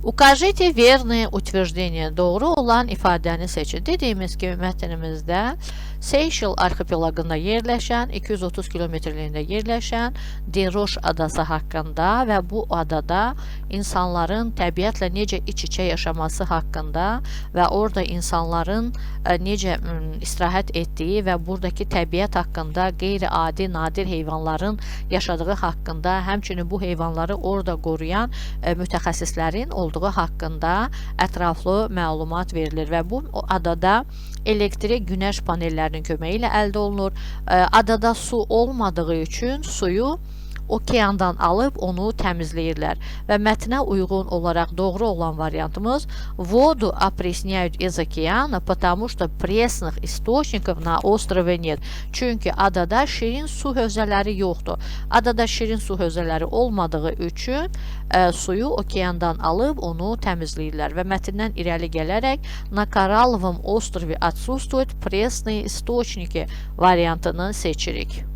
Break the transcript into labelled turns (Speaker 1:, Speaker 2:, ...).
Speaker 1: Укажите верные утверждения. Doğru olan ifadəni seçin. Dediyimiz kimi mətnimizdə Seyşel arxipelaqında yerləşən, 230 kilometrliyində yerləşən Deroş adası haqqında və bu adada insanların təbiətlə necə iç-içə yaşaması haqqında və orada insanların necə istirahət etdiyi və buradakı təbiət haqqında, qeyri-adi, nadir heyvanların yaşadığı haqqında, həmçinin bu heyvanları orada qoruyan mütəxəssislərin olduğu haqqında ətraflı məlumat verilir və bu adada elektrik günəş panellərinin köməyi ilə əldə olunur. Adada su olmadığı üçün suyu okeandan alıb onu təmizləyirlər və mətnə uyğun olaraq doğru olan variantımız "Воду опресняют из океана, потому что пресных источников на острове нет." Çünki adada şirin su hövzələri yoxdur. Adada şirin su hövzələri olmadığı üçün suyu okeandan alıb onu təmizləyirlər və mətndən irəli gələrək "На Коралловом острове отсутствуют пресные источники" variantını seçirik.